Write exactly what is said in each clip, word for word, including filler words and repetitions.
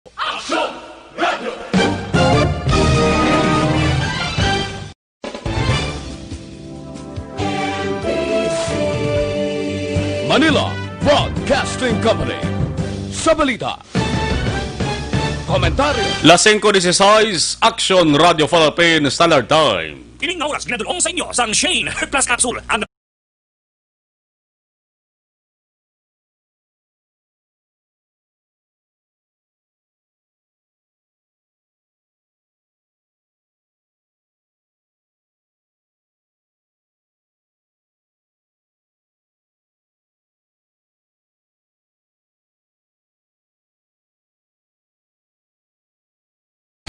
Aksyon Radio! Manila Broadcasting Company. Sa balita, komentaryo. Las singko dieciséis, Aksyon Radio Philippine Standard Time. Ining nga oras ginadul-ong sa inyo sang Shane Plus Capsule. Ang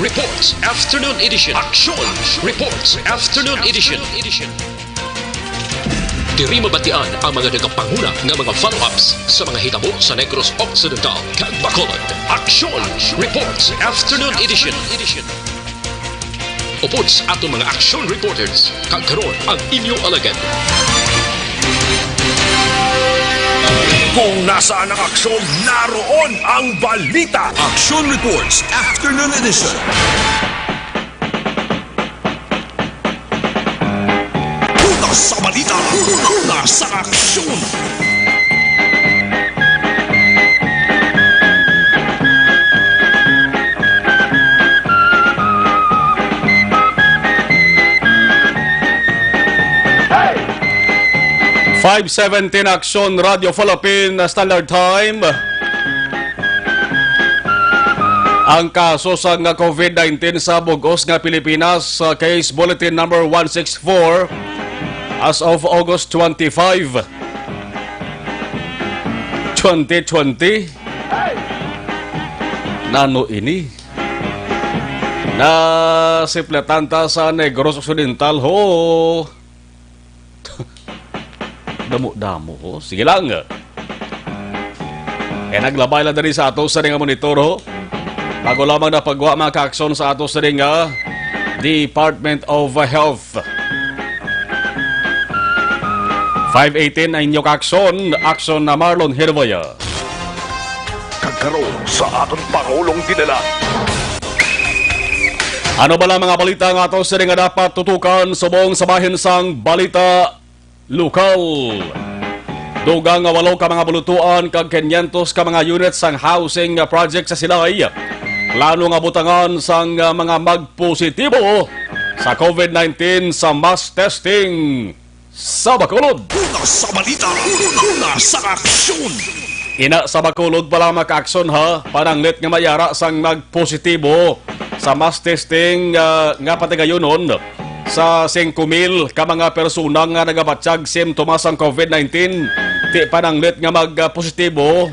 Reports Afternoon Edition. Aksyon Reports Afternoon Edition. Diri mabatian ang mga nagapanguna nga mga follow-ups sa mga hitabo sa Negros Occidental kag Bacolod. Aksyon Reports Afternoon Edition. Upod sa aton mga action reporters, kag karon ang inyo alagad. Kung nasaan ang aksyon, naroon ang balita. Action Reports Afternoon Edition. Una sa balita, una sa aksyon. Five seventeen Aksyon Radio Philippine Standard Time. Ang kaso sang COVID nineteen sa bug-os nga Pilipinas, sa Case Bulletin Number one six four, as of August twenty-five, twenty twenty. Nano ini? Nasiplatan ta sa Negros Occidental, ho. Damo-damo, ho. Sige lang. Kaya naglabay lang diri sa ato sa nga monitor, ho. Bago lamang napagwa mga kaaksyon sa ato sa nga Department of Health. Five eighteen ang inyo kaaksyon. Aksyon na Marlon Herboya. Kag karon sa aton Pangulong Dinala. Ano bala mga balita nga ato sini nga dapat tutukan subong sa bahin sang balita lokal? Dugang nga walo ka mga bulutuan kag kinyentos ka mga units sang housing project sa Silay plano nga butangan sang mga magpositibo sa COVID nineteen sa mass testing. Sa Bacolod. Una sa balita, una sa aksyon. Ina sa Bacolod pa lang makaaksyon ha, pananglit nga mayara sang nagpositibo sa mass testing, ah, nga patigayunon sa singko mil ka mga persona nga nagabatyag simptomas sang COVID nineteen, ti pananglit nga magpositibo.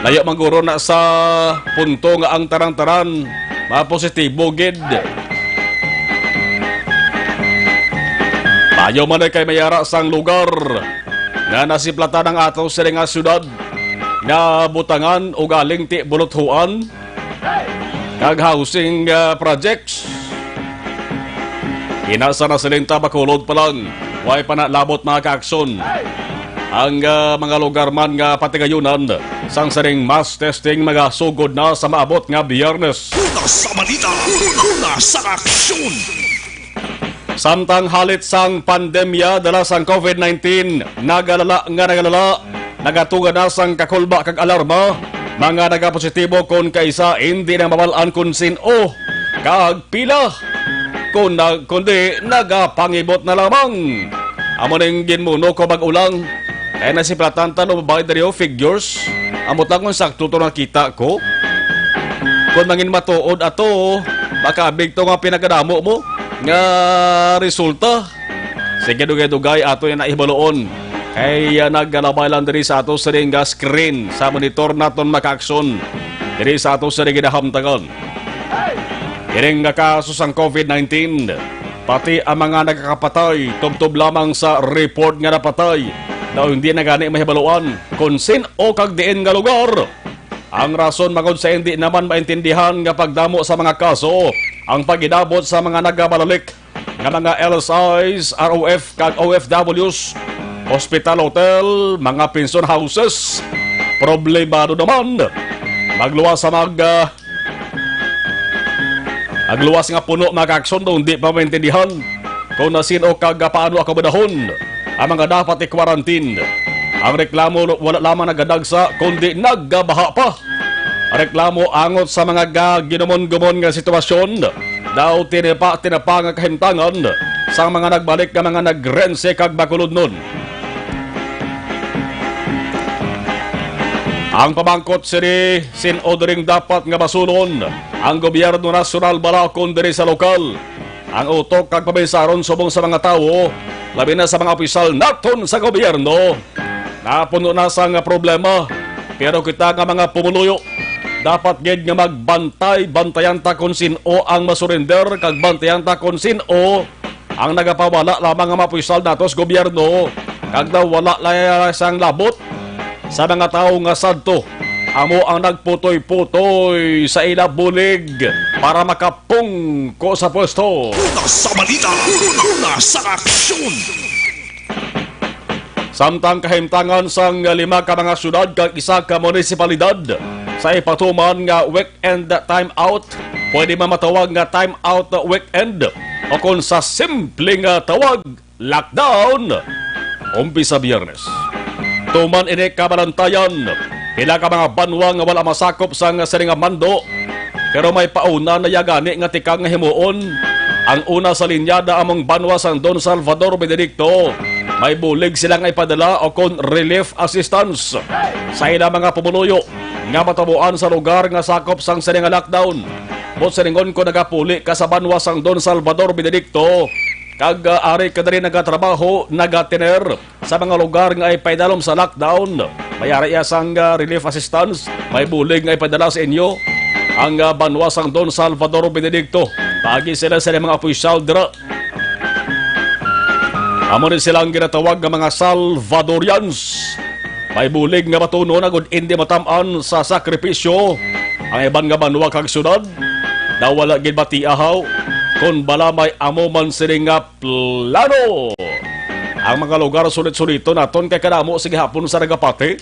Layo man guro na sa punto nga ang tanan-tanan mapositibo gid. Maayo man kay mayara sang lugar nga nasiplatan ang ato sini nga syudad nga butangan ugaling ti buluthuan kag housing, ah, projects. Ina sa nasilinta Bacolod pa lang, way pa nalabot mga kaaksyon ang, ah, mga lugar man nga patigayunan sang sining mass testing magasugod na sa maabot nga Biyernes. Una sa balita, una sa aksyon. Samtang halit sang pandemya dala sang COVID nineteen, nagalala nga nagalala, nagatuga na sang kakulba kag alarma, mga nagapositibo kon kaisa hindi na mabal-an kon sin-o kag pila, kon nag-, kundi nagapangibot na lamang. Amo ning ginmuno ko bag-o lang, kay nasiplatan ta no babayi diri, oh, figures. Amo ta kung sakto to nakita ko. Kon mangin matuod ato, makabig to nga pinakadamo mo nga resulta. Sige, dugay-dugay ato yung naibaluon. Kay, ah, nagkalabay lang diri sa ato sining nga screen sa monitor naton makaaksyon diri sa ato sining ginahamtangan. Ining nga kaso sang COVID nineteen, pati ang mga nagakapatay tubtob lamang sa report nga napatay, daw hindi na gani mahibaluan kon sin-o kag diin nga lugar. Ang rason bangod sa hindi naman maintindihan nga pagdamo sa mga kaso ang pag-inabot sa mga nagabalalik nga mga L S Is, R O F kag O F Ws, hospital, hotel, mga pension houses. Problemado naman Magluwas sa mag, ah, magluwas nga puno, mga kaaksyon, kung di pa maintindihan kung na sino kag paano akomodahon ang mga dapat i-quarantine. Ang reklamo wala lamang nagadagsa, kundi nagabaha pa. Reklamo angot sa mga ga-, ginumon-gumon nga sitwasyon. Daw tinapa-tinapa nga kahimtangan sa mga nagbalik nga mga nagrense kag bakulodnon. Ang pamangkot sini, sin-o diring dapat nga basulon, ang gobyerno nasyonal bala kon diri sa lokal? Ang utok kag pamisaron subong sa mga tawo, labi na sa mga opisyal naton sa gobyerno, napuno na sang problema. Pero kita nga mga pumuluyo, dapat gid nga magbantay-bantayan ta kon sin-o ang masurrender, kag bantayan ta kon sin-o ang nagapawala lamang nga mga opisyal nato sa gobyerno, kag daw wala lang sang labot sa mga tawo nga sadto amo ang nagputoy-putoy sa ila bulig para makapungko sa pwesto. Una sa balita, una sa aksyon. Samtang kahimtangan sang lima ka mga syudad kag isa ka munisipalidad sa ipatuman nga weekend timeout, pwede man matawag nga timeout weekend, o kon sa simple nga tawag, lockdown, umpisa Biyernes. Tuman ini kabalantayan, pila ka mga banwa nga wala masakop sang sini nga mando, pero may pauna na ya gani nga tikang nga himuon. Ang una sa linya da among banwa sang Don Salvador Benedicto. May bulig sila nga ipadala o kon relief assistance sa ila mga pumuluyo nga matabuan sa lugar nga sakop sang sini nga lockdown. Buot silingon, kon nagapuli ka sa banwa sang Don Salvador Benedicto, kag, ah, ari ka diri nagatrabaho, nagatiner sa mga lugar nga ipaidalom sa lockdown, may ara iya sang, ah, relief assistance, may bulig nga ipadala sa inyo ang, ah, banwa sang Don Salvador Benedicto. Paagi sila sa mga opisyal dira. Amo ni silang ginatawag nga mga Salvadorians. May bulig nga batunon agod indi matam-an sa sakripisyo ang iban nga banwa kag syudad. Daw wala gid batiahaw kon bala may amo man sini nga plano. Ang mga lugar sulit-suliton naton kay kadamo sa gihapon sa nagapati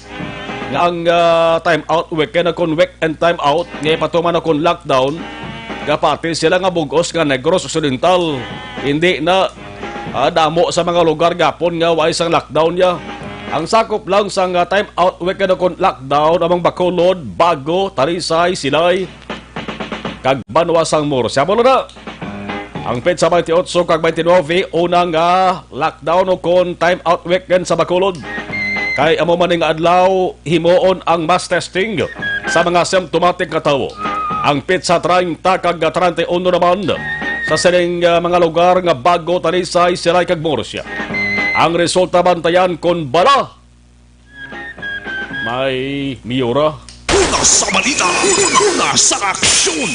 nga ang, ah, time out weekend o kon weekend time out nga ipatuman o kon lockdown, gapati sila nga bug-os nga Negros Occidental. Hindi na, ah, damo sa mga lugar gapon nga way sang lockdown niya. Ang sakop lang sang, ah, time out weekend o kon lockdown among Bacolod, Bago, Talisay, Silay, kag banwa sang Murcia. Amo na. Ang petsa twenty-eight kag twenty-nine, una nga lockdown o kon time out weekend sa Bacolod. Kay amo man nga adlaw, himuon ang mass testing sa mga symptomatic nga tawo. Ang petsa treinta kag treinta y uno naman sa sining, ah, mga lugar nga Bago, Talisay, Silay kag Murcia. Ang resulta bantayan kon bala may miyora. Una sa balita, una sa aksyon.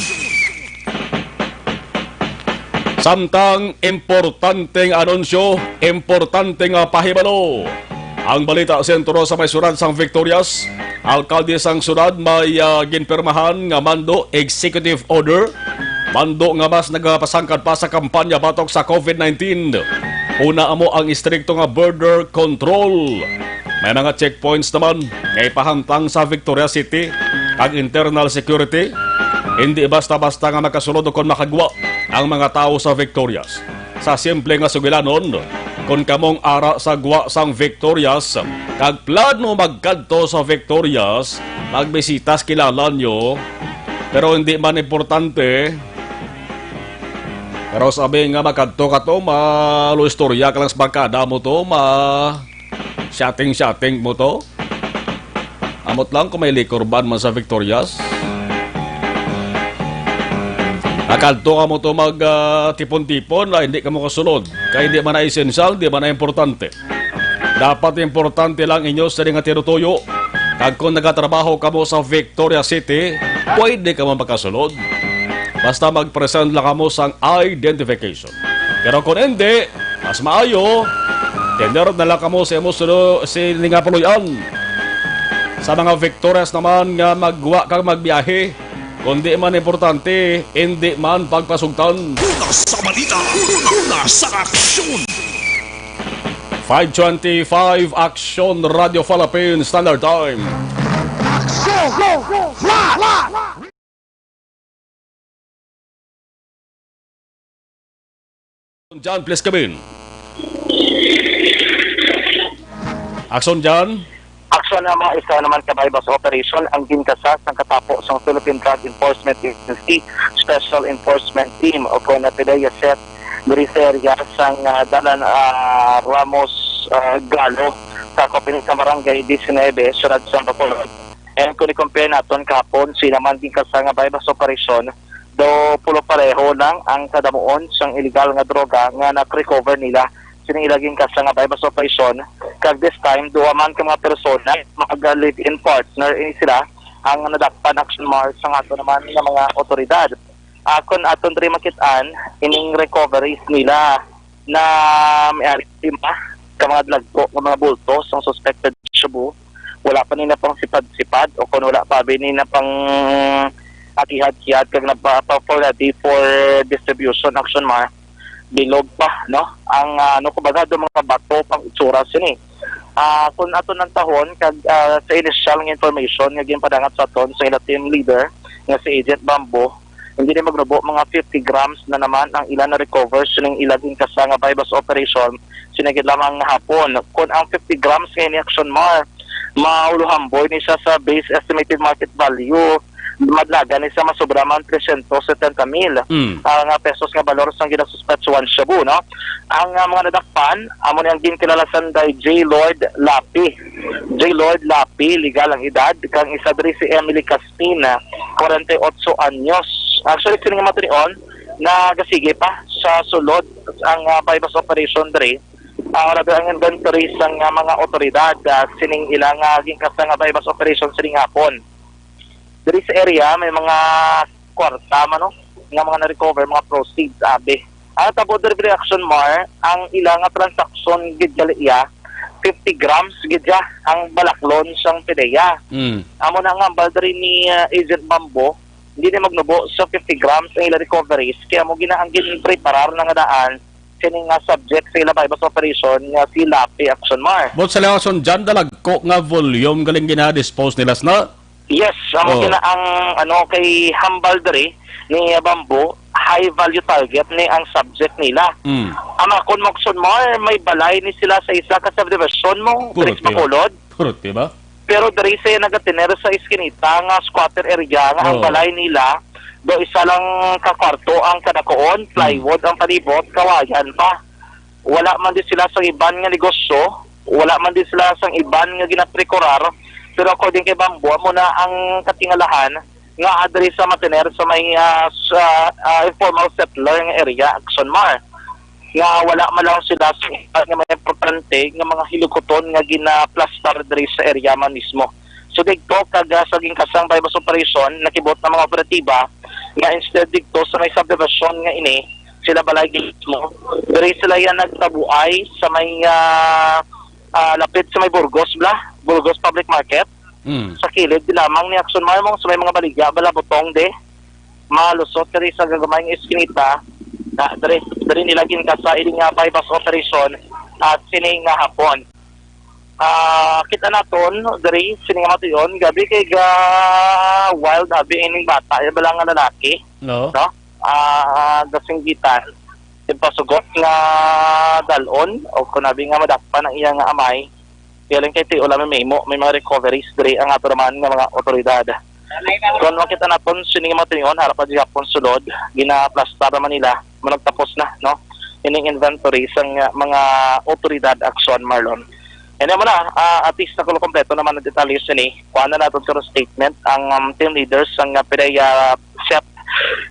Samtang importante nga anunsyo, importante nga pahibalo. Ang balita sentro sa may syudad sang Victorias, alkalde sang syudad may, ah, ginpirmahan nga mando, executive order, mando nga mas nagapasangkad pa sa kampanya batok sa covid nineteen. Una amo ang istrikto nga border control. May mga checkpoints naman nga ipahamtang sa Victoria City kag internal security. Hindi basta-basta nga makasulod o kon makagwa ang mga tawo sa Victorias. Sa simple nga sugilanon, kon kamong ara sa gwa sang Victorias kag plano magkadto sa Victorias, magbisita sa kilala nyo, pero hindi man importante, pero sabi nga makadto ka to, maluistorya ka lang sa barkada mo to, ma chatting-chatting mo to. Amot lang kung may liquor ban man sa Victorias. Akadto ka mo to mag, ah, tipon-tipon, ah, hindi ka mo kasulod. Kay hindi man na esensyal, di man na importante. Dapat importante lang inyo sa nga tinutuyo. Kag kung nagatrabaho ka mo sa Victoria City, pwede ka mo makasulod. Basta mag-present lang ka mo sang identification. Pero kung hindi, mas maayo, tener na lang kamo sa imo sulo, sini nga puloy-an. Sa mga Victorias naman nga magwa kag magbiyahe, kung di man importante, hindi man pagpasugtan. Una sa balita, una sa aksyon. Five twenty-five, Aksyon Radio Philippines Standard Time. John, please come in. Action, John. Action na mga isa naman ka buy-bust operation ang ginkasa sang katapo sang Philippine Drug Enforcement Agency Special Enforcement Team o kon P D E A SET diri sa area sang, ah, Dalan, ah, Ramos, ah, Galo, sa Kopini sa Barangay diecinuebe, Siyudad sa Bacolod. And kung i-compare naton kahapon, sila man ginkasa nga buy-bust operation, do pulo pareho lang ang kadamuon sang illegal nga droga nga na-recover nila sining ila ginkasa nga buy-bust operation. Kag this time, duha man ka mga persona, mga live-in partner ini sila ang nadakpan, Action Mar, sang ato naman nga mga otoridad. Ah, kung aton diri makit-an, ining recoveries nila na may ari lima ka mga dalagko nga mga bulto sang suspected shabu, wala pa nila pang sipad-sipad o kung wala pa abi nila pang akihad-kihad kag nagpa-, pa for ready for distribution, Action Mar, bilog pa, no? Ang, ah, ano, kumbaga, do mga bato pang itsura sini. Ah, kung ato nang tahon, kag, ah, sa initial nga information nga ginpadangat sa aton sa ila team leader nga si Agent Bambo, hindi na magnubo mga fifty grams na naman ang ila na-recover sining ila ginkasa nga buy-bust operation sini gid lamang nga hapon. Kung ang fifty grams nga ini, Action Mar, mauluhamboy ni siya sa base estimated market value, madlagan ni siya masobra man trescientos setenta mil, Mm. ah, nga pesos nga balor sang ginasuspetsuhan shabu, no? Ang, ah, mga nadakpan, amo ni ang ginkilala sanday J Lloyd Lapi. J Lloyd Lapi, legal ang edad, kang isa diri si Emily Caspin, ah, forty-eight anyos. Actually, sini nga matinion, nagasige pa sa sulod ang, ah, buy-bust operation diri. Ah, wala ang inventory sang, ah, mga otoridad, ah, sining ilang, ah, ginkasa nga buy-bust operation sining hapon. Diri sa area, may mga kwarta man, no, nga mga na-recover, mga proceeds, abi. Ang tabo diri, Action Mar, ang ila nga transaksyon gid gali iya, fifty grams gid siya ang balaklon sang pideya. Mm. Amo na nga, hambal diri ni, ah, Agent Bambo, hindi na magnubo sa fifty grams ang ila recoveries, kaya mo gina ang ginpreparar na nga daan sini nga subject sa ila buy-bust operation nga si Lapi, Action Mar. But sa Leoson, John, dalagko nga volume galing gina-dispose nila sina? Yes, amo Oh. gina ang, ano, kay hambal diri ni Bambo, high value target ni ang subject nila. Mm. Ang mga Conmoxon Mar, may balay ni sila sa isa ka subdivision mo, Puro Felix tiyo. Bacolod. Puro tiyo ba? Pero diri sa nagatener sa iskinita nga squatter area nga ang Oh. balay nila, do isa lang ka kwarto ang kadakuon, Hmm. plywood ang palibot, kawayan pa. Wala man din sila sa iban nga negosyo, wala man din sila sa iban nga ginaprekurar, pero according kay Bambo, amo na ang katingalahan nga adri sa matener sa may, ah, sa, ah, informal settler nga area, Action Mar, nga wala man lang sila sa iban nga mga importante nga mga hilukuton nga ginaplastar diri sa area man mismo. So, digto kag, ah, sa ginkasang buy-bust operation, nakibot ang mga operatiba nga instead digto sa may subdivision nga ini, sila balay mismo, diri sila yan nagtabuay sa may, ah, ah, lapit sa may Burgos, bla? Burgos Public Market. Mm. Sa kilid di lamang ni Action Mar, mo sa may mga baligya, bala, butong de. Malusot diri sa gagamay nga iskinita, na diri, diri nila ginkasa ini nga buy-bust operation at sini nga hapon. Ah, kita naton diri sini nga matuyon, gabi kay ga wild abi ining bata, yung bala nga lalaki, No? no? Ah, gasinggitan. Ipasugot nga dalon o kunabi nga madakpan ang iya nga amay. Kaya lang kay tiyo lang may mo, may mga recoveries diri ang ato naman nga mga otoridad. Kung makita naton sini nga mga tuyon, harap pa gihapon sulod, ginaplastar naman nila, managtapos na, no? Ining inventory sang, uh, mga otoridad, Action Mar, Lon. And mo na, ah, at least nakulo kompleto naman ang detalye sini. Kuha na naton sa statement ang, um, team leaders sang, uh, PDEA SET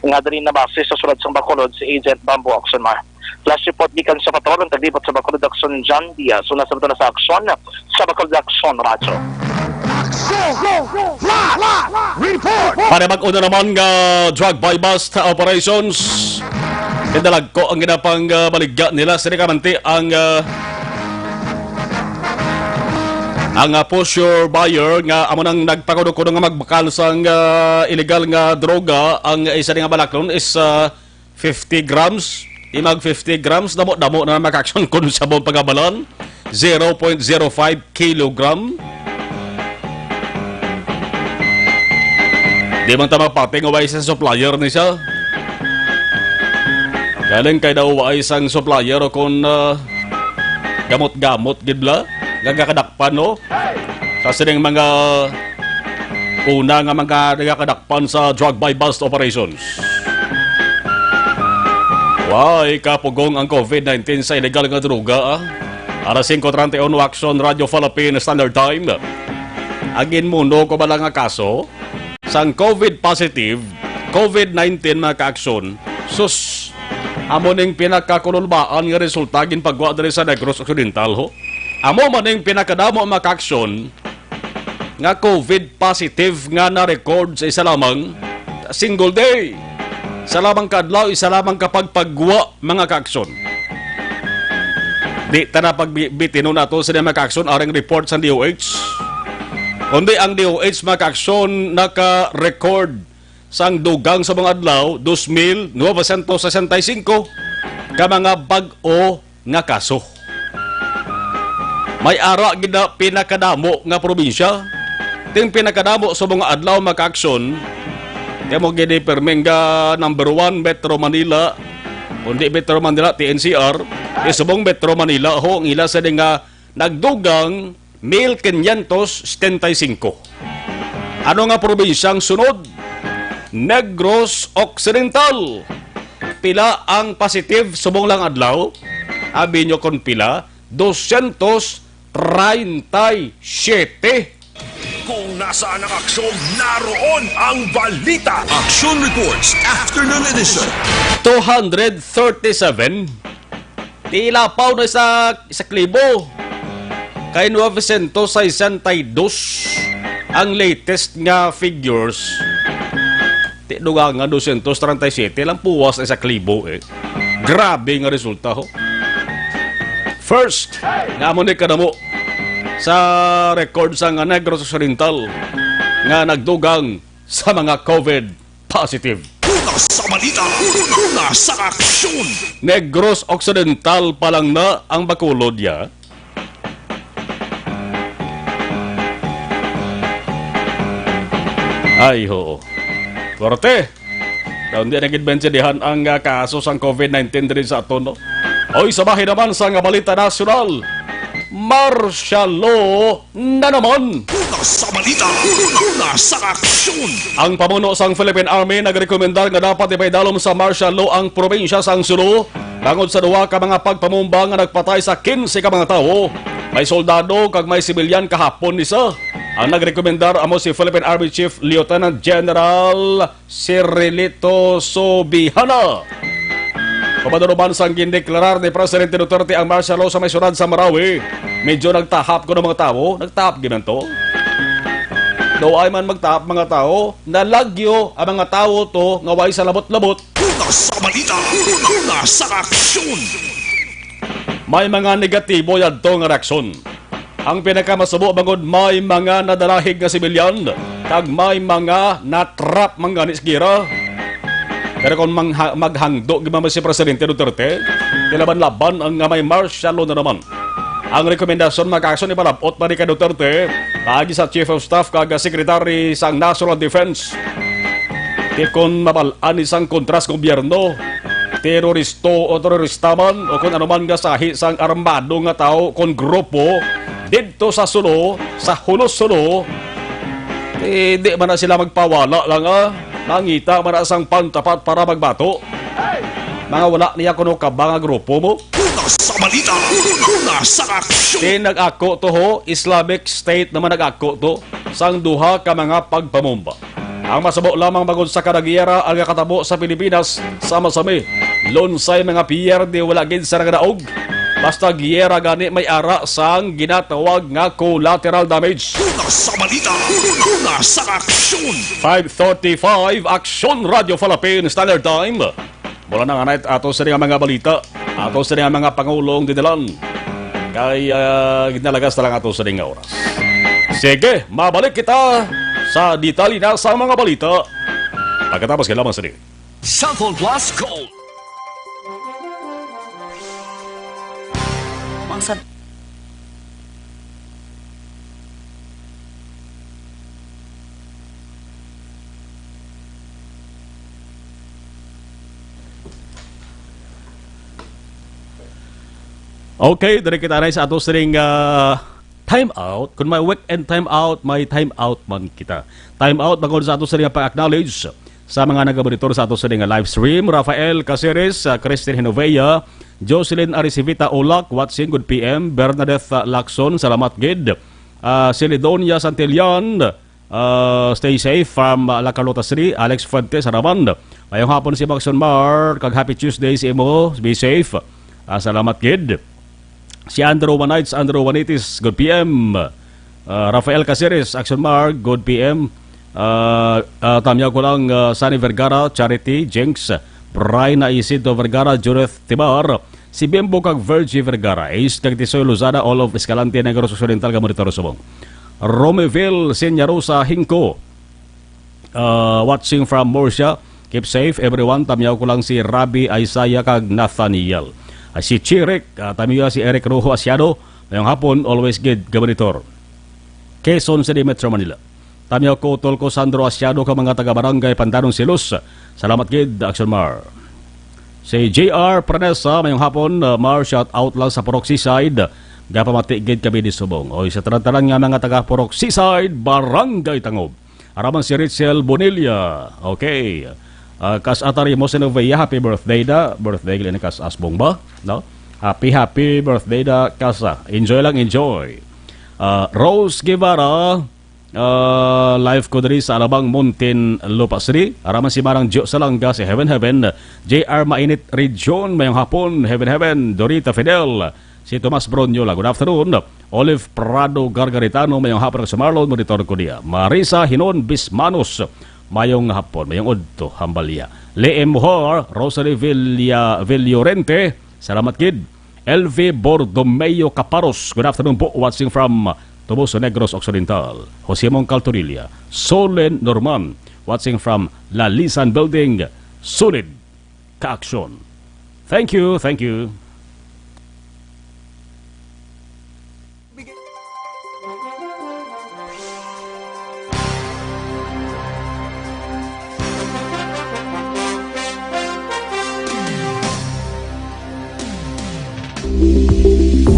nga diri na base sa sulod sang Bacolod si Agent Bambo, Action Mar. Flash report gikan sa Patrol, ang taglibot sa Bacolod, Action John Diaz. Una sa na sa Action, sa Bacolod Action Radyo. Action! Flash report! Para mag-una naman nga drug buy-bust operations, kinalagko ang ginapang, ah, baligya nila. Sini kamanti ang, ah, ang, ah, poseur buyer nga amo nang nagpakuno-kuno nga magbakal sang, ah, illegal nga droga. Ang isa nga balaklon is, ah, fifty grams. Imag fifty grams, damo-damo na maka-action kung sa mong pagabalan. Zero point zero five kilogram. Di man ta mapati nga way sa supplier ni siya. Galing kay daw way sang supplier o kon, ah, gamot-gamot gid bala nga gakadakpan, no? Sa sining mga una nga mga nagakadakpan sa drug buy-bust operations. Way kapugong ang covid nineteen sa illegal nga droga, ah. Alas singko treinta y uno, Aksyon Radyo Philippine Standard Time. Ang ginmuno ko bala nga kaso sang covid positive, covid nineteen, mga kaaksyon, sus, amo ning pinakakululbaan nga resulta ginpagwa diri sa Negros Occidental, ho. Amo man ning pinakadamo, mga kaaksyon, nga covid positive nga na-record sa isa lamang single day. Isa lamang ka adlaw, isa lamang ka pagpagwa, mga kaaksyon. Di ta na pagbitino nato sini, mga kaaksyon, aring report sa D O H. Kundi ang D O H, mga kaaksyon, naka-record sang dugang sa mga adlaw, dos mil novecientos sesenta y cinco ka mga bag-o nga kaso. May ara gid na pinakadamo nga probinsya. Ting pinakadamo sa mga adlaw, mga kaaksyon, kay mo gid ni perming nga number one, Metro Manila. Kundi Metro Manila, T N C R, subong Metro Manila, ho, ang ila sa nga nagdugang mil quinientos setenta y cinco. Ano nga probinsya ang sunod? Negros Occidental. Pila ang positive subong lang adlaw? Abi nyo kon pila? Doscientos treinta y siete. Kung nasaan ang aksyon, naroon ang balita. Action Reports, Afternoon Edition. Two hundred thirty-seven. Tila pa na sa, sa klibo. Kay novecientos sesenta y dos ang latest nga figures. Ti dugang nga doscientos treinta y siete lang puwas na sa klibo, eh. Grabe nga resulta, ho. First, nga amo ni kadamo sa record sa nga Negros Occidental nga nagdugang sa mga covid positive. Una sa balita, una sa aksyon. Negros Occidental pa lang na ang Bacolod, ya. Ay, ho. Korte. Daw hindi na gid maintindihan ang, ah, kaso sang covid nineteen diri sa aton, no? Oy, sa bahin naman sa nga balita nasyonal, martial law na naman. Una sa balita, una sa aksyon. Ang pamuno sang Philippine Army nagrekomendar nga dapat ipaidalom sa martial law ang probinsya sang Sulu bangod sa duha ka mga pagpamumba nga nagpatay sa quince ka mga tawo. May soldado kag may sibilyan kahapon ni sa. Ang nagrekomendar amo si Philippine Army Chief Lieutenant General Cirilito Subihana. Pamaduruman sang gindeklarar ni Presidente Duterte ang martial law sa may syudad sa Marawi, medyo nagtahap kuno mga tawo. Nagtahap gid man to. Daw ay man magtahap mga tawo, nalagyo ang mga tawo to nga way sa labot-labot. Una sa balita, una sa aksyon. May mga negatibo yadto nga reaksyon. Ang pinakamasubo bangod may mga nadalahig nga sibilyan kag may mga natrap man gani sa giyera. Pero kung mangha-, maghangdo gid man si Presidente Duterte, tilaban-laban ang nga may martial law na naman. Ang rekomendasyon, mga kaaksyon, ipalab-ot pa ni kay Duterte paagi sa Chief of Staff kag Secretary sang National Defense. Ti kon mabal-an ni sang kontra sa gobyerno, teroristo o terorista man o kon ano man nga sahi sang armado nga tawo kon grupo didto sa Sulu, sa Hulos Sulu, eh, di man na sila magpawala lang, ah. Nangita man na sang pantapat para magbato. Mga wala niya kuno kaba nga grupo mo. Una sa balita, una sa aksyon. Ti nag-ako to ho, Islamic State naman nag-ako to sang duha ka mga pagpamumba. Ang masubo lamang bangod sa kada giyera ang nakatabo sa Pilipinas, sama sa mi, lunsay mga piyerde wala gid sa nagadaog. Basta giyera gani may ara sang ginatawag nga collateral damage. Una sa balita, una sa aksyon. Five thirty-five, Aksyon Radyo Philippine Standard Time. Mula na nga na ato sa nga mga balita, ato sa nga mga pangulong dinalan. Kay, ah, ginalagas na lang ato sa nga oras. Sige, mabalik kita sa detalye na sa mga balita. Pagkatapos kailangan sa Cellphone Plus Gold. Mangsan- Okay, diri kita na sa ato sining, ah, time out. Kung may weekend time out, may time out man kita. Time out bangod sa ato sining pag-acknowledge sa mga nagamonitor sa ato sining live stream. Rafael Caceres, ah, Christine Hinovea, Jocelyn Aricivita Ulak, watching, good P M. Bernadette, ah, Lacson, salamat gid. Ah, Celidonia Santillan, ah, stay safe from, ah, La Carlota City. Alex Fuentes, Haraman. Mayong hapon si Maxon Mar, kag happy Tuesday sa imo. Be safe. Ah, salamat gid. Si Andrew Wanites, Andrew Wanitis, good P M. Ah, Rafael Caceres, Action Mar, good P M. Ah, ah, tamyaw ko lang, ah, Sunny Vergara, Charity, Jinx, Bryna Isidro Vergara, Judith Tibar, si Bimbo kag Virgie Vergara, Ace kag Tisoy Lozada, all of Escalante, Negros Occidental, Gamonitor Subong. Romeville Senyarosa Hingko, uh, watching from Murcia. Keep safe, everyone. Tamyaw ko lang si Rabi, Isaiah, kag Nathaniel. Ah, si Chirik, ah, tamyaw si Eric Rojo Asiado. Mayong hapon, always gid, Gamonitor. Quezon City, Metro Manila. Tamyaw ko, utol ko, Sandro Asiado, kag mga taga-barangay Pandanon Silos. Salamat gid, Action Mar. Si J R Pranesa, mayong hapon, uh, Mar, shout out lang sa Purok Seaside. Gapamati gid kami ni Subong. Oy, sa tanan-tanan nga mga taga Purok Seaside, Barangay Tangob. Araman si Rachel Bonilla. Okay. Uh, kas Atari mo sinovia, happy birthday da. Birthday gid ni kas Asbong ba? No? Happy, happy birthday da, kasa. Enjoy lang, enjoy. Uh, Rose Guevara, uh, live ko diri sa Alabang Mountain, Lupa City. Araman si Manang Jo Salanga, si Heaven Heaven. J R Mainit Region, mayong hapon, Heaven Heaven. Dorita Fidel, si Tomas Bronyola, good afternoon. Olive Prado Gargaritano, mayong hapon sa Marlon, monitor ko diya. Marisa Hinon Bismanos, mayong hapon, mayong udto, hambalia. Lee Muhar, Rosary Villa, Villorente, salamat gid. L V Bordomeo Caparos, good afternoon po, watching from Toboso, Negros Occidental. Jose Mong Caltorilla, Solen Norman, watching from Lalisan Building, solid ka-aksyon. Thank you, thank you.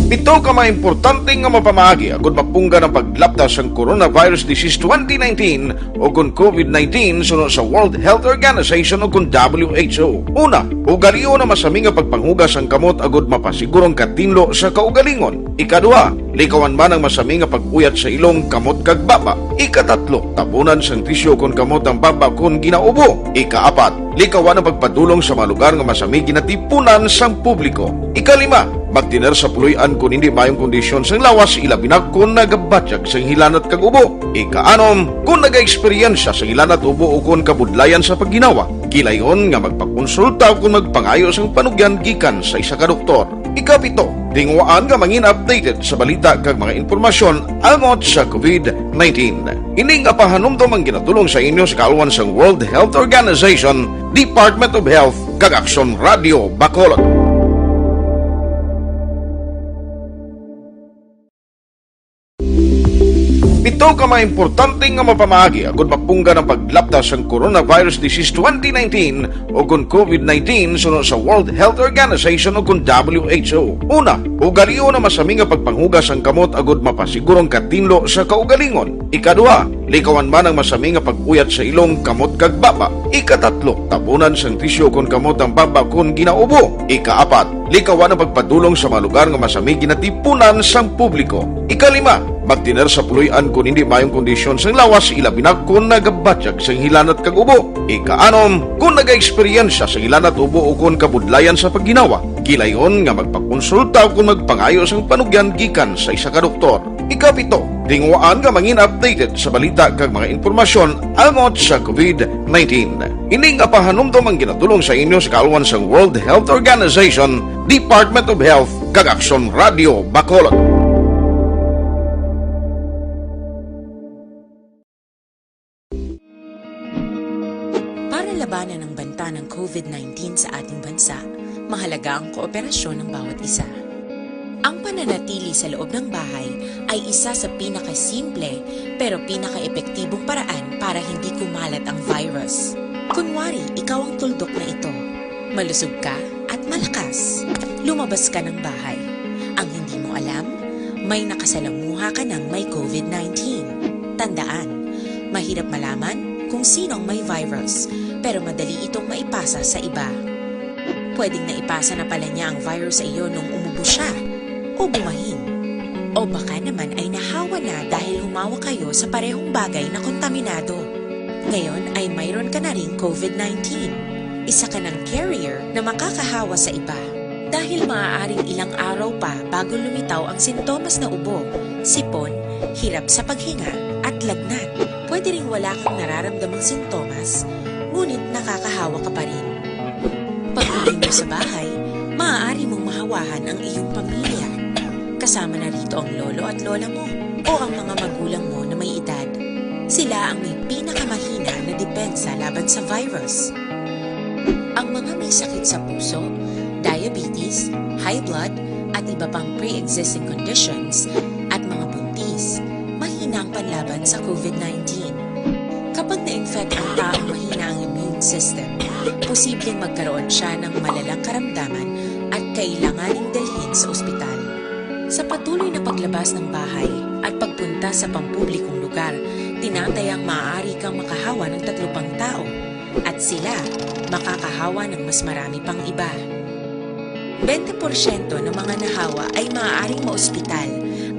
Pito ka mga importante nga mapamaagi agud mapunggan ang paglapta sang coronavirus disease twenty nineteen o kon COVID nineteen suno sa World Health Organization o kon W H O. Una, ugalion ang masami nga pagpanghugas sang kamot agud mapasiguro ang katinlo sa kaugalingon. Ikaduha, likawan man ang masami nga pag-uyat sa ilong, kamot kag baba. Ikatatlo, tabunan sang tisyu kon kamot ang baba kon ginaubo. Ikaapat, likawan ang pagpadulong sa mga lugar nga masami ginatipunan sang publiko. Ikalima, magtener sa puloy-an kon hindi maayong kondisyon sang lawas, ilabi na kon nagabatyag sang hilanat kag ubo. Ikaanom, kon nagaeksperyensya sang hilanat, ubo, o kon kabudlayan sa pagginawa, gilayon nga magpakonsulta o kon magpangayo sang panugyan gikan sa isa ka doktor. Ikapito, tinguhaan nga mangin updated sa balita kag mga impormasyon angot sa COVID nineteen. Ini nga pahanumdom ang ginatulong sa inyo sa kaalwan sang World Health Organization, Department of Health, kag Aksyon Radio Bacolod. Pito ka mga importante nga mapamaagi agud mapunggan ang paglapta sang coronavirus disease twenty nineteen o kon COVID nineteen suno sa World Health Organization o kon W H O. Una, ugalion ang masami nga pagpanghugas sang kamot agud mapasiguro ang katinlo sa kaugalingon. Ikaduha, likawan man ang masami nga pag-uyat sa ilong, kamot kag baba. Ikatatlo, tabunan sang tisyu kon kamot ang baba kon ginaubo. Ikaapat, likawan ang pagpadulong sa mga lugar nga masami ginatipunan sang publiko. Ikalima, magtener sa puloy-an kon hindi maayong kondisyon sang lawas, ilabi na kon nagabatyag sang hilanat kag ubo. Ikaanom, kon nagaeksperyensya sang hilanat, ubo, o kon kabudlayan sa pagginawa, gilayon nga magpakonsulta o kon magpangayo sang panugyan gikan sa isa ka doktor. Ikapito, tinguhaan nga mangin updated sa balita kag mga impormasyon angot sa COVID nineteen. Ini nga pahanumdom ang ginatulong sa inyo sa kaalwan sang World Health Organization, Department of Health, kag Aksyon Radio Bacolod. Para labanan ang banta ng COVID nineteen sa ating bansa, mahalaga ang kooperasyon ng bawat isa. Ang pananatili sa loob ng bahay ay isa sa pinakasimple pero pinakaepektibong paraan para hindi kumalat ang virus. Kunwari, ikaw ang tuldok na ito. Malusog ka at malakas. Lumabas ka ng bahay. Ang hindi mo alam, may nakasalamuha ka ng may covid nineteen. Tandaan, mahirap malaman kung sino ang may virus, pero madali itong maipasa sa iba. Pwedeng naipasa na pala niya ang virus sa iyo nung umubo siya o bumahin. O baka naman ay nahawa na dahil humawak kayo sa parehong bagay na kontaminado. Ngayon ay mayroon ka na ring covid nineteen. Isa ka ng carrier na makakahawa sa iba. Dahil maaaring ilang araw pa bago lumitaw ang sintomas na ubo, sipon, hirap sa paghinga, at lagnat. Pwede ring wala kang nararamdamang sintomas, ngunit nakakahawa ka pa rin. Pag-uwi mo sa bahay, maaari mong mahawahan ang iyong pamilya. Kasama na rito ang lolo at lola mo o ang mga magulang mo na may edad. Sila ang may pinakamahina na depensa laban sa virus. Ang mga may sakit sa puso, diabetes, high blood, at iba pang pre-existing conditions, at mga buntis, mahina ang panlaban sa covid nineteen. Kapag na-infect ang taong mahina ang immune system, posibleng magkaroon siya ng malalang karamdaman at kailanganing dalhin sa ospital. Sa patuloy na paglabas ng bahay at pagpunta sa pampublikong lugar, tinatayang maaari kang makahawa ng tatlo pang tao at sila makakahawa ng mas marami pang iba. Bente porsyento ng mga nahawa ay maaaring maospital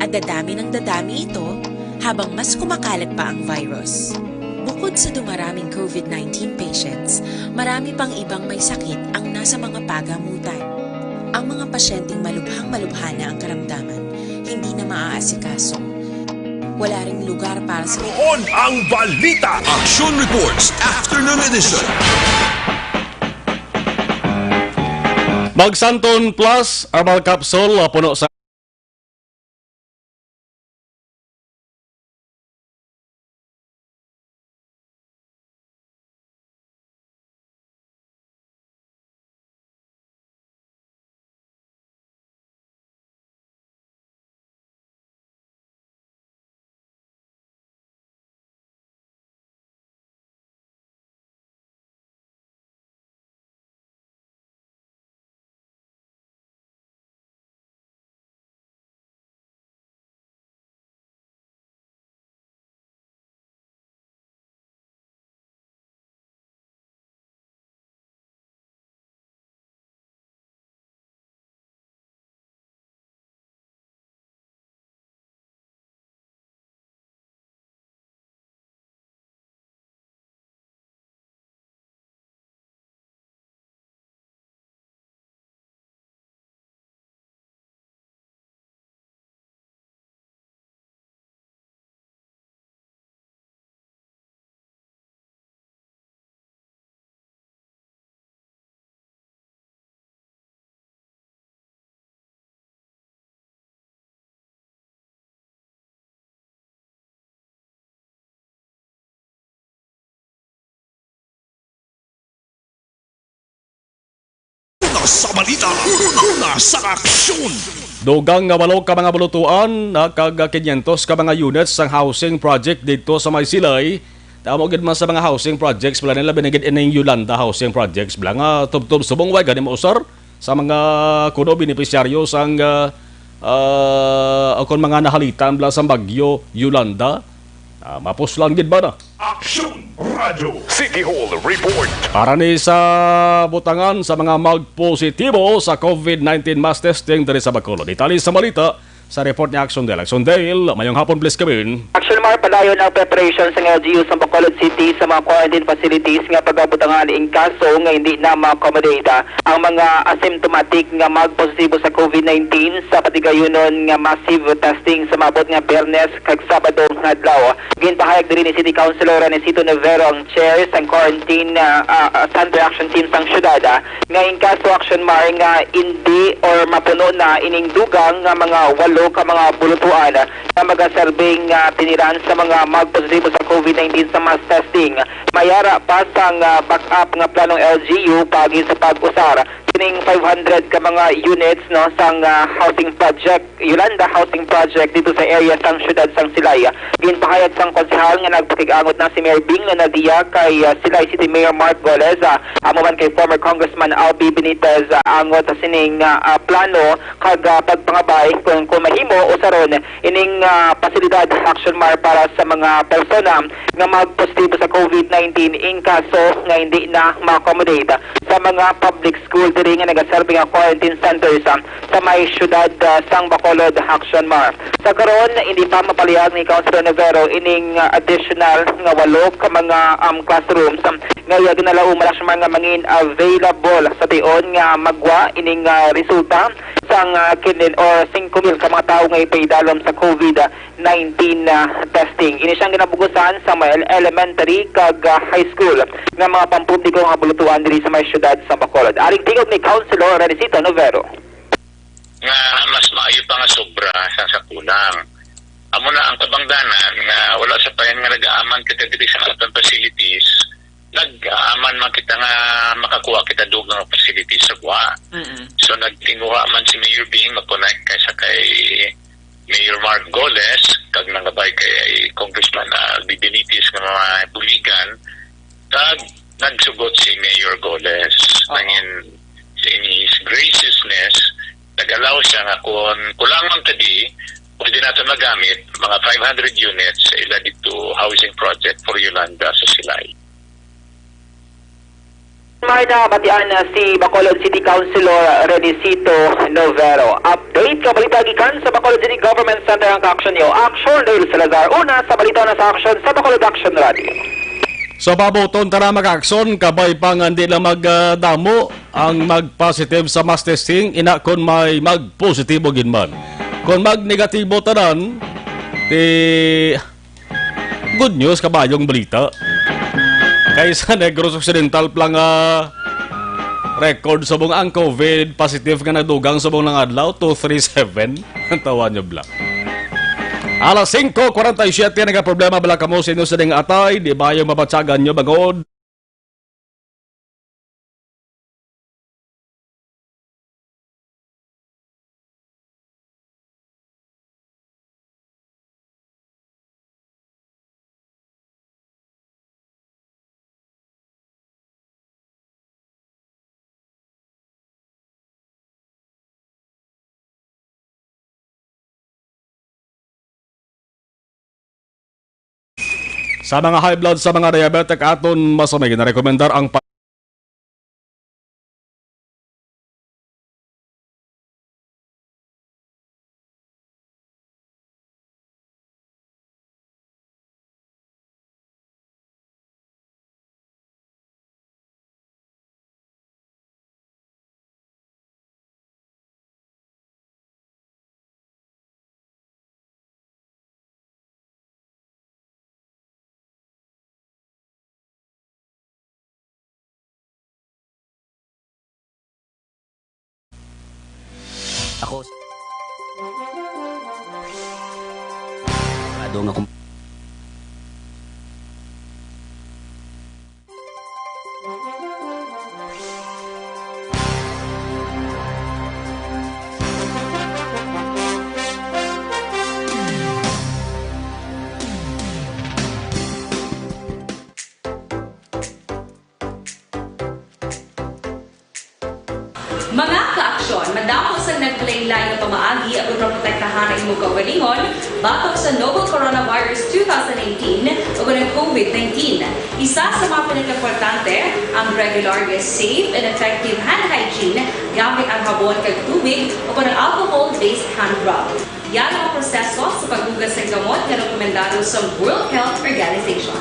at dadami ng dadami ito habang mas kumakalat pa ang virus. Bukod sa dumaraming covid nineteen patients, marami pang ibang may sakit ang nasa mga pagamutan. Ang mga pasyenteng malubhang-malubha na ang karamdaman, hindi na maaasikaso. Wala ring lugar para sa Noon ang balita. Action Reports, Afternoon Edition. Mag Santon Plus Herbal Capsule, ah, puno sa Una sa balita, una sa aksyon. Dugang nga walo ka mga bulutuan na kag kinyentos ka mga units sang housing project didto sa may Silay. Tamo gid man sa mga housing projects bala nila, binigid ining Yolanda Housing Projects bala nga tubtob subong way gani mausar sa mga kuno benepisyaryo sang, ah, ah, o kon mga nahalitan bala sang bagyo Yolanda. Ah, mapuslan gid ba na? Action Radio. City Hall Report. Para ni sa butangan sa mga magpositibo sa covid nineteen mass testing diri sa Bacolod. Detalye sa balita sa report ni Action Dale. Action Dale, mayong hapon, please come in. Action Mar, padayon ang preparation sa L G U sa Bacolod City sa mga quarantine facilities nga pagabutangan in kaso nga hindi na ma-accommodate ang mga asymptomatic nga magpositibo sa covid nineteen sa patigayunon nga massive testing sa maabot nga Biyernes kag Sabado nga adlaw. Ginpahayag diri ni City Councilor Anisito Nivero, ang chair sang quarantine, ah, ah, Center Action Team sang syudad, ah, nga in kaso, Action Mar, nga indi or mapuno na ining dugang nga mga walo ka mga bulutuan nga magaserbing, ah, tiniran sa mga magpositibo sa covid nineteen sa mass testing, mayara pa sang, ah, backup nga planong L G U paagi sa pag-usar sa ning five hundred ka mga units, no, sang, ah, housing project, Yolanda Housing Project, dito sa area sang siyudad sang Silay. Ginpahayag sang konsehal nga nagpakig-angot na si Mayor Bing Lenadia kay, ah, Silay City Mayor Mark Goles, ah, amo man kay former Congressman Albi Benitez, ah, angot sa sining, ah, ah, plano kag, ah, pagpangabay kung, kung mahimo usaron ining, ah, pasilidad, Action Mar, para sa mga persona nga magpositibo sa COVID nineteen in kaso nga hindi na ma-accommodate sa mga public school diri nga nagaserbi nga quarantine centers, ah, sa may siyudad, ah, sang Bacolod, Action Mar. Sa karon, hindi pa mapalihag ni Councilor Novero ining, ah, additional nga walo ka mga, um, classrooms, um, nga iya ginalauman, Action Mar, nga mangin available sa tion nga magwa ining, ah, resulta sang, ah, kinlin or singko mil ka mga tawo nga ipaidalom sa COVID nineteen, ah, testing. Ini siyang ginabugusan sa may elementary kag, ah, high school nga mga pampubliko nga bulutuan diri sa may siyudad sa Bacolod. Aring tingog ni Councilor Renisito Novero. Nga mas maayo pa nga sobra sa, sa kulang. Amo na ang kabangdanan nga wala sa payan nga nag-aaman kita diri sa aton facilities, nag-aaman man kita nga makakuha kita dugang nga facilities sa gwa. Mm-mm. So, nagtinguha man si Mayor Bing, makunay kaysa kay Mayor Mark Goles, kag nangabay kay Congressman, ah, Albi Benitez nga mga buligan, kag nagsugot si Mayor Goles. Oo. Nangin, in his graciousness, nag-allow siya nga kung kulang man kadi, pwede nato magamit mga five hundred units sa ila dito housing project for Yolanda sa Silay. May nabatian na si Bacolod City Councilor Renisito Novero. Update ka balita gikan sa Bacolod City Government Center ang kaaksyon niyo. Action, Dale Salazar. Una sa balita na sa aksyon sa Bacolod Action Radio. Sa pabuton, tara mag-action, kabay pa nga hindi lang magdamo ang mag-positive sa mass testing, ina kon may mag-positibo gid man. Kon mag-negatibo tanan, ti good news, kabayong balita. Kay sa Negros Occidental pa lang, ah, record subong ang COVID positive nga nadugang subong nga adlaw, two three seven. Ang tawa niyo, bla. Alas singko kwarenta y siyete, nagaproblema bala kamo sa inyo sining atay, di ba yung mabatyagan nyo bangod? Sa mga high blood, sa mga diabetic, aton mas may ginarekomendar ang pa- Ako, sigurado nga kung Mga kaaksyon, madamo sang naglain-lain nga pamaagi aron maprotektahan ang imo kaugalingon batok sa novel coronavirus two thousand eighteen o kon ang COVID nineteen. Isa sa mga pinakaimportante ang regular nga safe and effective hand hygiene gamit ang habon kag tubig o kon ang alcohol-based hand rub. Yan ang proseso sa paghugas sang kamot nga rekomendado sa World Health Organization.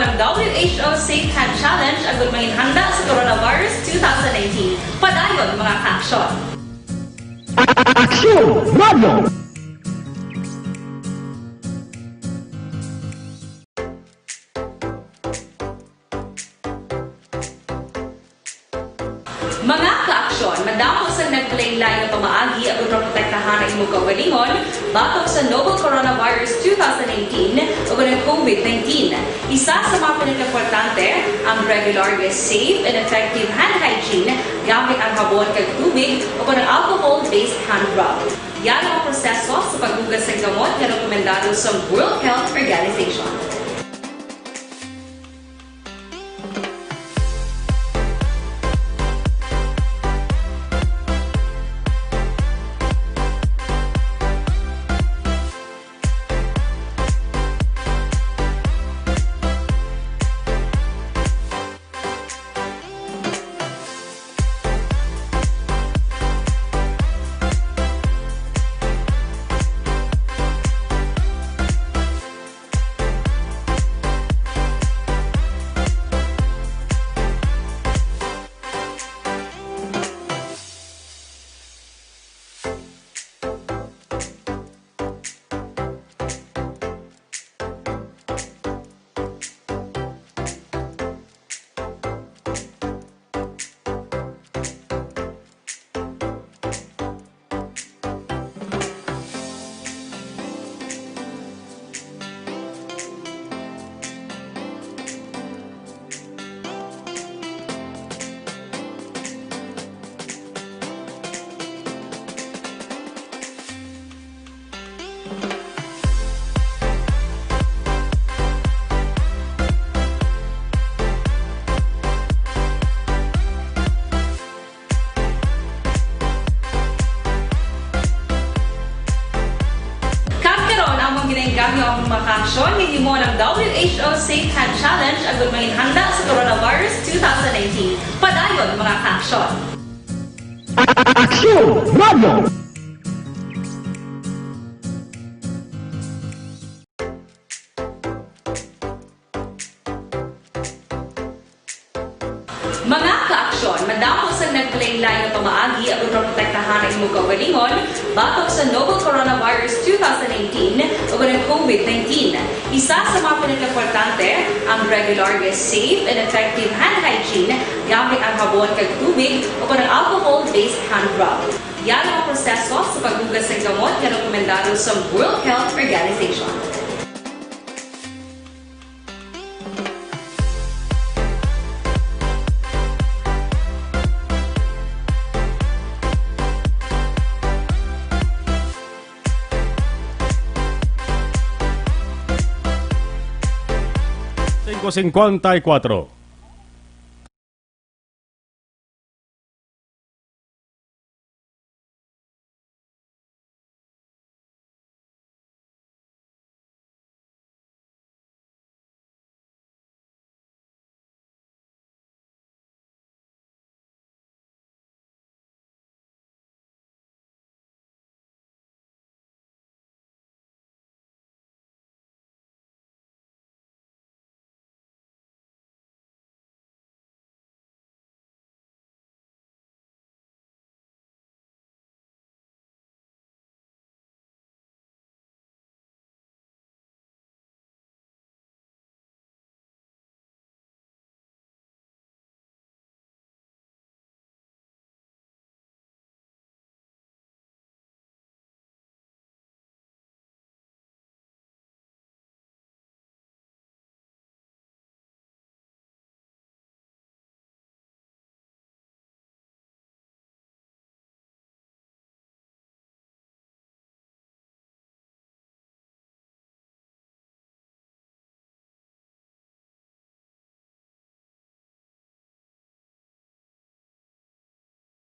Ang W H O Safe Hand Challenge agud manginhanda sa coronavirus two thousand nineteen. Padayon, mga ka-aksyon. Aksyon Radio! Mga ka-aksyon, madamo sang naglain-lain nga pamaagi agud maprotektahan ang imong kaugalingon batok sa novel coronavirus two thousand nineteen o ang COVID nineteen. Isa sa mga pinakaimportante ang regular nga safe and effective hand hygiene gamit ang habon kag tubig o ang alcohol-based hand rub. Yari ang proseso sa paghugas sang kamot nga rekomendado sa World Health Organization. Kag karon, among ginainggangyo ang mga ka-aksyon nga himo ang W H O Safe Hand Challenge agud manginhanda sa coronavirus two thousand nineteen. Padayon, mga ka-aksyon. Aksyon Radio! Mga ka-aksyon, madamo sang naglain-lain nga pamaagi agud maprotektahan ang imong kaugalingon batok sa novel coronavirus two thousand nineteen o ang COVID nineteen. Isa sa mga pinakaimportante ang regular nga safe and effective hand hygiene gamit ang habon kag tubig o ang alcohol-based hand rub. Yari ang proseso sa paghugas sang kamot nga rekomendado sa World Health Organization. Singko singkwenta y kuatro.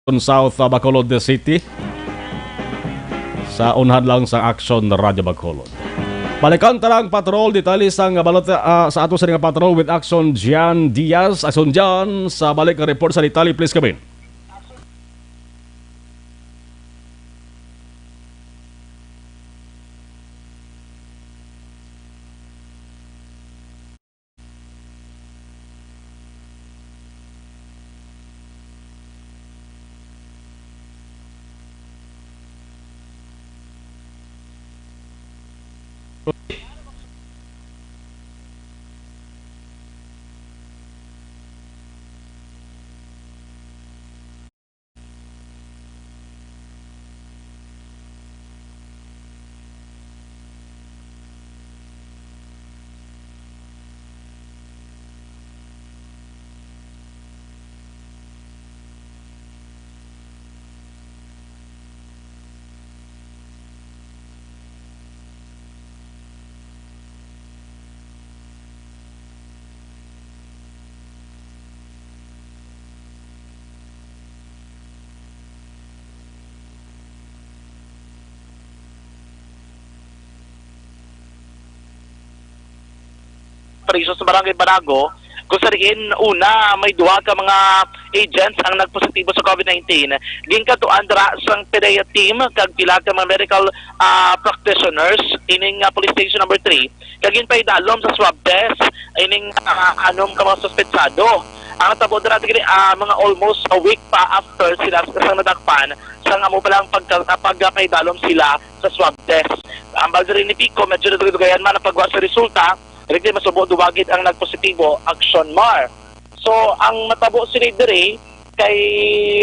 South, uh, Bacolod City. Sa unhan lang sa Aksyon Radyo Bacolod. Balikan ta lang patrol, detalye sang balota, ah, sa ato sa nga patrol with Aksyon Jan Diaz. Aksyon Jan, sa balik nga report sa detalye, please come in. operation sa Barangay Barago, kung sa diin, una, may duha ka mga agents ang nagpositibo sa COVID nineteen. Ginkadtuan dira sang PDEA team kag pila ka mga medical, ah, practitioners ining, ah, police station number three, kag ginpaidalom sa swab test ining, ah, anom ka mga suspetsado. Ang natabo dira, diri, ah, mga almost a week pa after sila sa nadakpan, sang amo pa lang pagka-, ah, pagpaidalom sila sa swab test. Ang bag diri ni Pico, medyo nadugay-dugayan man ang pagwa sa resulta, diri masubo duwa gid ang nagpositibo, Action Mar. So, ang matabo sini diri, kay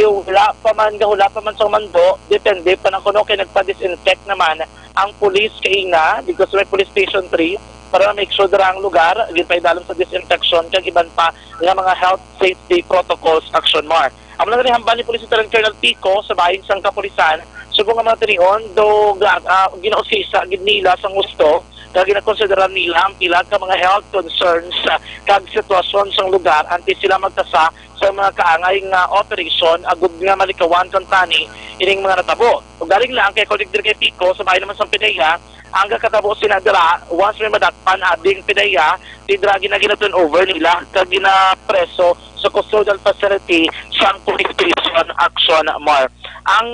wala pa man, wala pa man sa mando, depende pa na kuno kay nagpa-disinfect naman ang police kaina, because may police station three, para make sure dira ang lugar, ginpaidalom sa disinfection, kag iban pa nga mga health safety protocols, Action Mar. Amo na ni hambal ni Police Lieutenant Colonel Pico sa bahin sang kapulisan, subong nga mga tinion, do, ah, ginausisa gid nila sang husto, kag ginakonsidera nila ang pila ka mga health concerns, ah, kag sitwasyon sang lugar antes sila magkasa sa mga kaangay nga operasyon agud nga malikawan kuntani ining mga natabo. Ugaling lang kay, according diri kay Pico, sa bahin naman sang PDEA, ang kakatabo sina dira, once may madakpan ading PDEA, di dira gina-, gina-turn over nila kag ginapreso sa custodial facility sang Police Station, Action Mar. Ang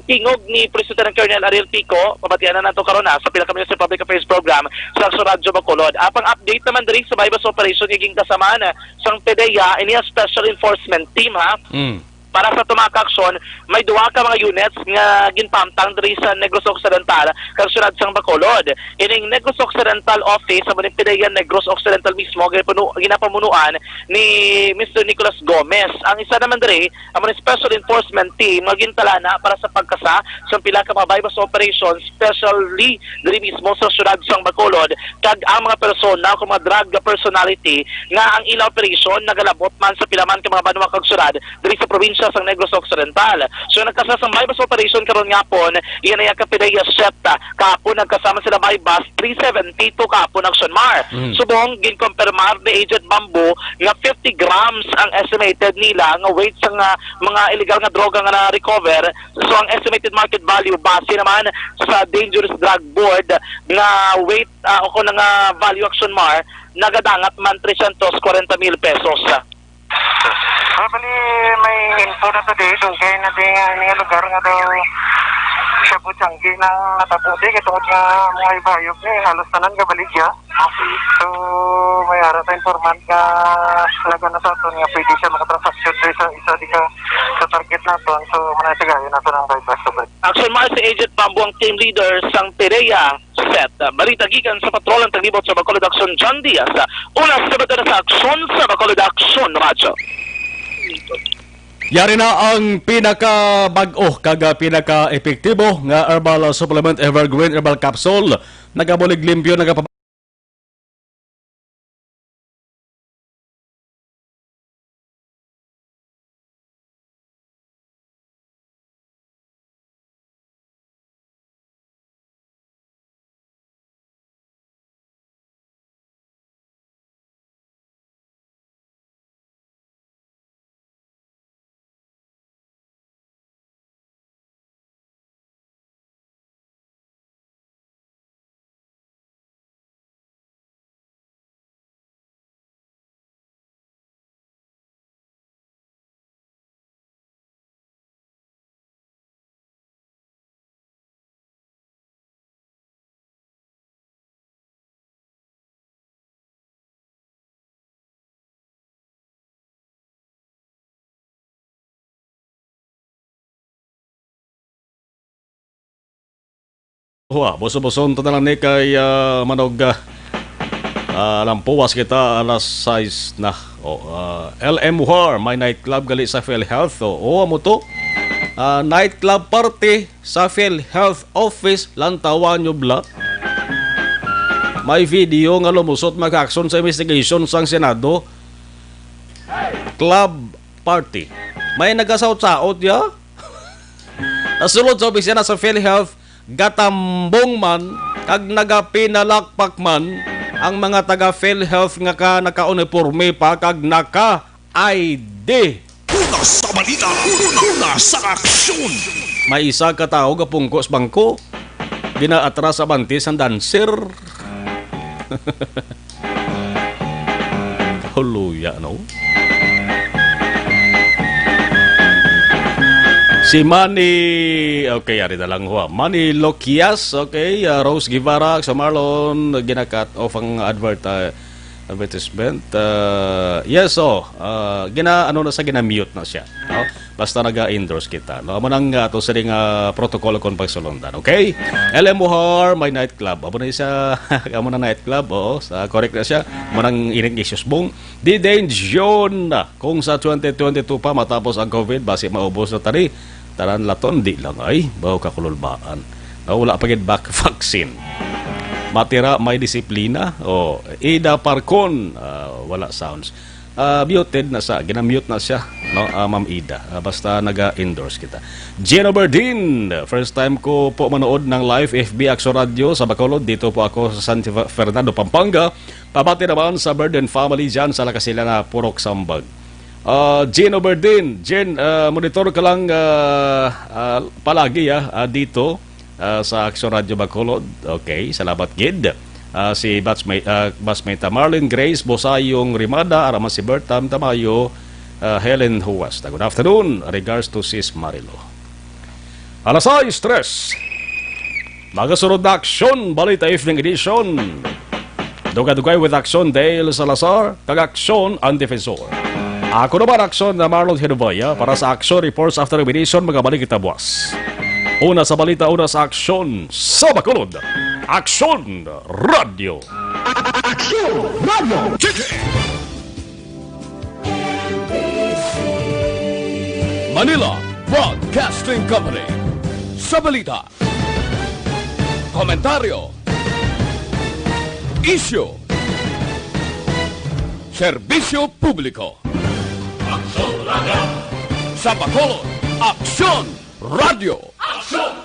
tingog ni Police Lieutenant Colonel Ariel Pico, pabatianan nato karon na sa pila ka minutos sa Public Affairs Program sa Action Radyo Bacolod. Apang update naman diri sa Baybas Operation nga ginkasamaan sang PDEA, ini ang Special Enforcement Team, ha? Mm. Para sa tumakas nga aksyon, may duha ka mga units nga ginpamtang diri sa Negros Occidental kag siyudad sang Bacolod. Ining Negros Occidental office amo ni PDEA Negros Occidental mismo, ginapuno-, ginapamunuan ni Mister Nicholas Gomez. Ang isa naman diri, amo ni special enforcement team nga gintalana para sa pagkasa sa pila ka mga buy-bust operations, especially diri mismo sa siyudad sang Bacolod, kag ang mga persona o mga drug personality nga ang ila operasyon nagalabot man sa pila man ka mga banwa kag siyudad diri sa probinsya sang Negros Occidental. So, nagkasa sang buy-bust operation karon nga hapon, iya na iya ka PDEA set. Kahapon nagkasa man sila buy-bust, three seventy-two kahapon, Action Mar. Mm. Subong, ginkompirmar ni Agent Bamboo nga fifty grams ang estimated nila nga weight sang, ah, mga illegal nga droga nga na-recover. So, ang estimated market value base naman sa Dangerous Drug Board nga weight, ah, o kung nga value, Action Mar, nagadangat man trescientos cuarenta mil pesos. Ah, bali, may info na to di, dugay na di nga ini nga lugar nga daw Shabu Changi nang natabo di, kay tungod nga mga ibayog ni, halos tanan nga baligya. So, may ara sa informant nga laga na sa aton nga pwede siya makatransaksyon diri sa isa di ka sa target naton. So, manay tagayon nato ng buy-bust. Action Mar, si Agent Bamboo ang team leader sang PDEA set. Balita gikan sa Patrol ang Taglibot sa Bacolod Action, John Diaz. Una sa Bacolod sa Action sa Bacolod Action Radyo. Yari na ang pinakabag-o kag, ah, pinaka-epektibo nga herbal supplement, Evergreen Herbal Capsule. Nagabulig limpyo, nagapa- Huwa, buso-buson to na lang ni kay, ah, Manog, ah, ah, lampuwas kita, alas sais na. O, ah, L M War, may nightclub gali sa PhilHealth. O, o, amo to. Ah, nightclub party sa PhilHealth Office, lantawan nyo bla. May video nga lumusot mag-action sa investigation sang Senado. Club party. May nagasaot-saot ya? Nasulod sa opisina sa PhilHealth, gatambong man kag nagapinalakpak man ang mga taga PhilHealth nga ka nakauniporme pa kag naka I D. Una sa balita, una, una sa aksyon. May isa ka tawo gapungko sa bangko. Ginaatras sa abante sang dancer. Ya, no? Si Manny, okay, ari na lang ho. Manny Lokias, okay, ah, Rose Guevara, sa Marlon, gina-cut off ang advert, ah, advertisement. Ah, yes, oh, ah, gina, ano na sa, gina-mute na siya. No? Basta naga-endorse kita. No? Amo nang, ah, ato sining, ah, protocol kon pagsulundan. Okay? L M Muhar, may nightclub. Amo na siya, amo na nightclub, oo. Sa, correct na siya. Amo nang ining issues bong. Di danger na kung sa twenty twenty-two pa matapos ang COVID, basi maubos na tani. Tanan laton, di lang ay, baho kakululbaan. Na wala pa gid back vaccine. Matira may disiplina. O, Ida Parcon, ah, wala sounds. Ah, muted na sa, ginamute na siya, no? Ah, Ma'am Ida. Ah, basta naga-endorse kita. Gino Berdin, first time ko po manood ng live F B Action Radio sa Bacolod. Dito po ako sa San Fernando, Pampanga. Pabati naman sa Berdin family dyan sa Lakasilana, Purok Sambag. Ah, Gino Berdin, Jen, ah, monitor ka lang, ah, ah, palagi, ah, ah, dito, ah, sa Action Radio Bacolod. Okay, salamat gid. Ah, si batchmate, ah, batchmate, ah, Marlene Grace Bosayong Rimada, ara man si Bertam Tamayo, ah, Helen Huwasta. Good afternoon. Regards to Sis Marilo. Alas sais, tres. Magasunod na Aksyon, Balita Evening Edition. Dugay-dugay with Aksyon Dale Salazar, kag Aksyon ang Defensor. Ako naman, Aksyon na Marlon Hinubaya, para sa Aksyon Reports after Edition, magabalik kita buwas. Una sa balita, una sa aksyon, sa Bacolod. Aksyon Radio. Aksyon Radio. Manila Broadcasting Company. Sa balita, komentaryo, isyu, serbisyo publiko. Aksyon Radio. Sa Bacolod, Aksyon Radio. Aksyon!